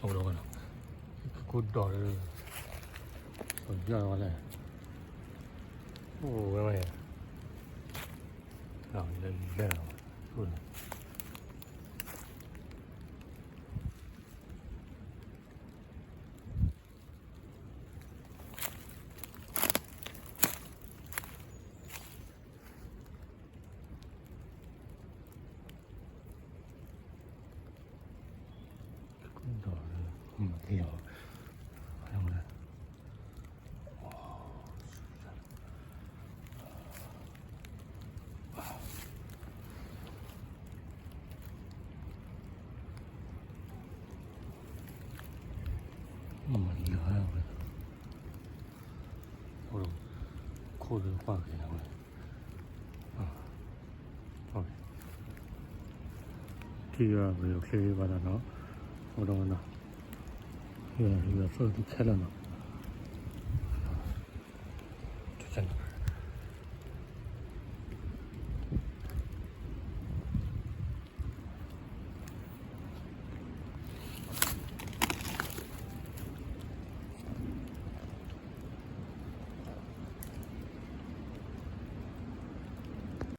အိၣ်လီၤဝဲလီၤ, ခိၣ်ဒိၣ်လၢ, ယီၢ်ဝဲလဲၣ်, အိၣ်ဝဲဝဲ, လၢလဲၣ်လီၤ, အိၣ်လီၤ. ဒီးမ့ၢ်လီၤ, မ့ၢ်လီၤဝဲ, အိၣ်ဒီးခိၣ်ဒီးကွၢ်က့ၤဝဲ, ထံၣ်ယွၤပယီၤချ့ဘၣ်ဒီးနီၤ, အိၣ်ဒီးနီၤ, ယွၤဆိၣ်ဂ့ၤသုခဲလၢာ်နီၤ.